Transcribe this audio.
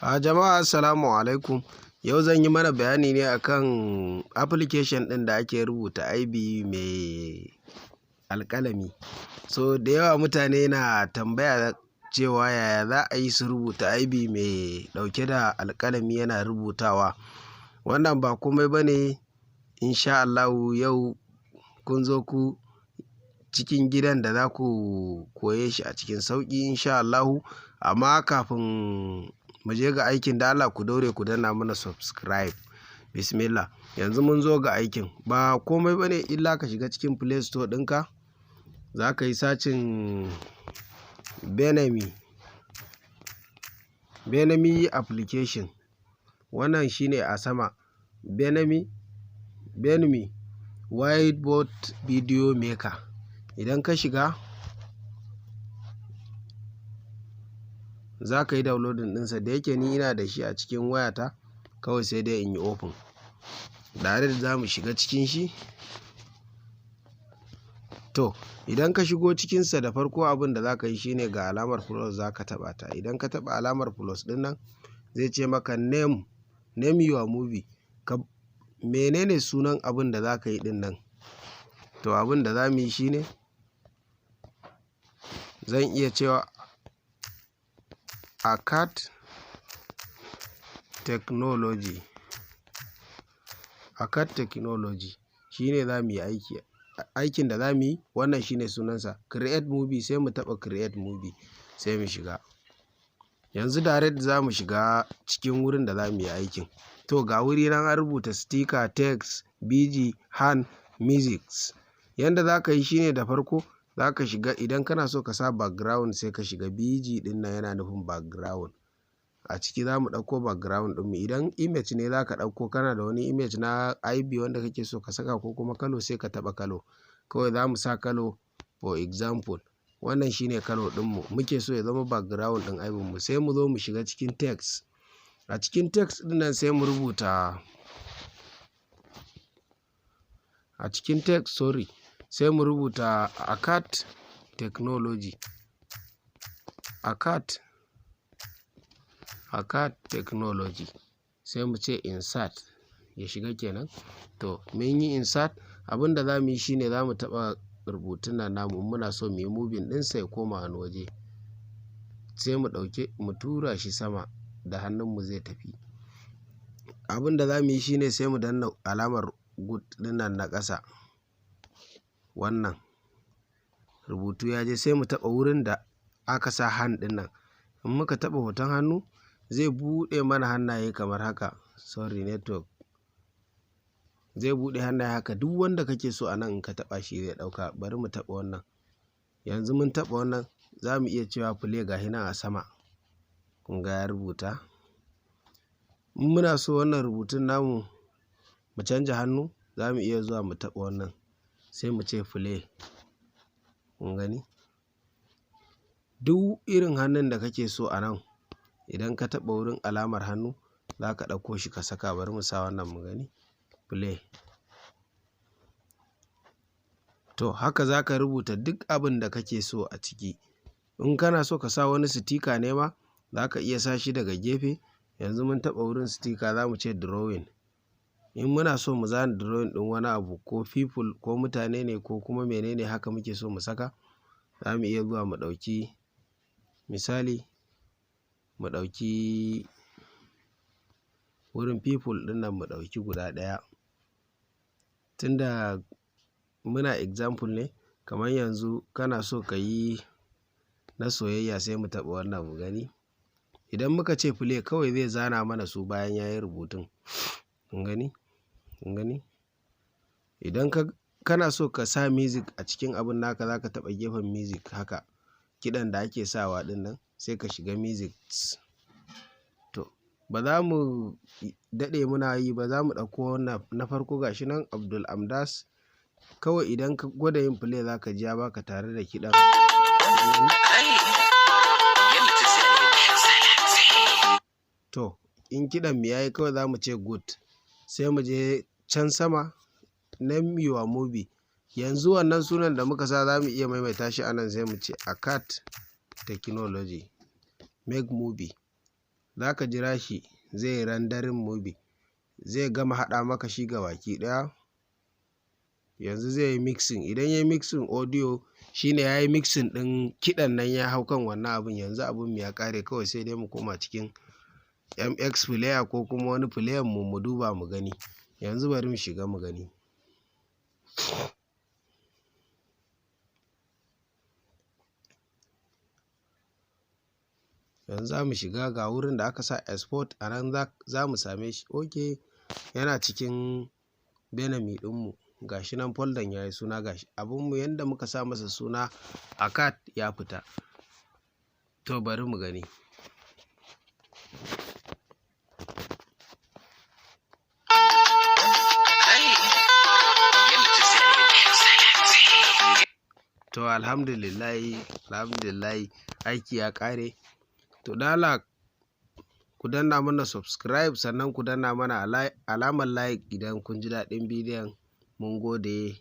A jama'a, assalamu alaikum. Yau zan yi mana bayani ne akan application ɗin da ake rubuta IB mai alƙalami. So da yawa mutane na tambaya cewa yaya za a yi su rubuta IB mai ɗauke da alƙalami yana rubutawa. Wannan ba komai ba ne, insha Allahu yau kun zo ku cikin gidan da za ku koye shi a cikin sauƙi, insha Allahu. Amma kafin mu je ga aikin, da Allah ku daure ku danna mana subscribe. Bismillah. Yanzu mun zo ga aikin. Ba komai ba ne illa ka shiga cikin Play Store ɗinka. Za ka yi searching Benami, Benami application. Wannan shine a sama. Benami, Benami Whiteboard Video Maker. Idan ka shiga, za ka yi downloading ɗinsa. Da yake ni ina da shi a cikin wayata, kawai sai dai in yi open. Direct za mu shiga cikin shi. To, idan ka shigo cikinsa, da farko abin da za ka yi shine ga alamar plus, za ka taɓa ta. Idan ka taɓa alamar plus ɗin nan, zai ce maka name your movie. Ka menene sunan abin da za ka yi ɗin nan? To, abin da za mu yi shine zan iya cewa Akat Technology. Akat Technology shine za mu yi aiki. Aikin da za mu yi, wannan shine sunansa. Create movie, sai mu taɓa create movie, sai mu shiga. Yanzu direct za mu shiga cikin wurin da za mu yi aikin. To, ga wuri nan an rubuta sticker, text, BG, hand, music. Yanda za ka yi shine da farko za ka shiga, idan kana so ka sa background, sai ka shiga BG ɗin nan, yana nufin background. A ciki za mu ɗauko background ɗinmu. Idan image ne za ka ɗauko, kana da wani image na IB wanda kake so ka saka ko kuma colour, sai ka taɓa colour. Kawai za mu sa colour, for example. Wannan shine colour ɗinmu muke so ya zama background ɗin IB mu. Sai mu zo mu shiga cikin text. A cikin text ɗin nan sai mu rubuta, a cikin text, sorry, sai mu rubuta Akat Technology. Akat, Akat Technology. Sai mu ce insert, ya shiga kenan. To, mun yi insert. Abin da za mu yi shine za mu taɓa rubutun nan namu, muna so mu yi moving ɗinsa ya koma wani waje. Sai mu ɗauke mu tura shi sama da hannunmu, zai tafi. Abin da za mu yi shine sai mu danna alamar good ɗin nan na ƙasa. Wannan rubutu ya je, sai mu taɓa wurin da aka sa hand ɗin nan. In muka taɓa hoton hannu, zai buɗe mana hannaye kamar haka. Sorry, network. Zai buɗe hannaye haka, duk wanda kake so a nan in ka taɓa shi zai ɗauka. Bari mu taɓa wannan. Yanzu mun taɓa wannan, za mu iya cewa play, ga shi nan a sama. Kun ga ya rubuta. In muna so wannan rubutun namu mu canja hannu, za mu iya zuwa mu taɓa wannan, sai mu ce play. Kun gani? Duk irin hannun da kake so a nan, idan ka taɓa wurin alamar hannu, za ka ɗauko shi ka saka. Bari mu sa wannan mu gani. Play. To, haka za ka rubuta duk abin da kake so a ciki. In kana so ka sa wani sticker ne ma, za ka iya sa shi daga gefe. Yanzu mun taɓa wurin sticker, za mu ce drawing. In muna so mu zana drawing ɗin wani abu, ko people ko mutane ne ko kuma menene haka muke so mu saka, za mu iya zuwa mu ɗauki misali, mu ɗauki wurin people ɗin nan, mu ɗauki guda ɗaya. Tunda muna example ne, kamar yanzu kana so ka yi na soyayya, sai mu taɓa wannan mu gani. Idan muka ce play, kawai zai zana mana su bayan ya yi rubutun. Kun gani? Kun gani? Idan ka kana so ka sa music a cikin abun naka, za ka taɓa gefen music haka, kiɗan da ake sawa ɗin nan, sai ka shiga music. To, ba za mu daɗe muna yi ba, za mu ɗauko wannan na farko, ga shi nan Abdul Amdas. Kawai idan ka gwada yin play, za ka ji ya baka tare da kiɗan. Kun gani? To, in kiɗan mu yayi, kawai za mu ce good. Sai mu je can sama, name your movie. Yanzu wannan sunan da muka sa, za mu iya maimaita shi a nan, sai mu ce Akat Technology make movie. Za ka jira shi zai yi rendering movie, zai gama haɗa maka shi gabaki ɗaya. Yanzu zai yi mixing. Idan ya yi mixing audio, shine ya yi mixing ɗin kiɗan nan ya hau kan wannan abun. Yanzu abun mu ya ƙare, kawai sai dai mu koma cikin MX Player ko kuma wani player mu, mu duba mu gani. Yanzu bari mu shiga mu gani. Yanzu za mu shiga ga wurin da aka sa export, a nan za mu same shi. Ok, yana cikin Benami ɗinmu. Ga shi nan folder ya yi suna, ga shi abunmu yanda muka sa masa suna a card ya fita. To, bari mu gani. To, alhamdulillahi, alhamdulillahi, aiki ya ƙare. To, dala ku danna mana subscribe, sannan ku danna mana alamar like idan kun ji daɗin bidiyon. Mun gode.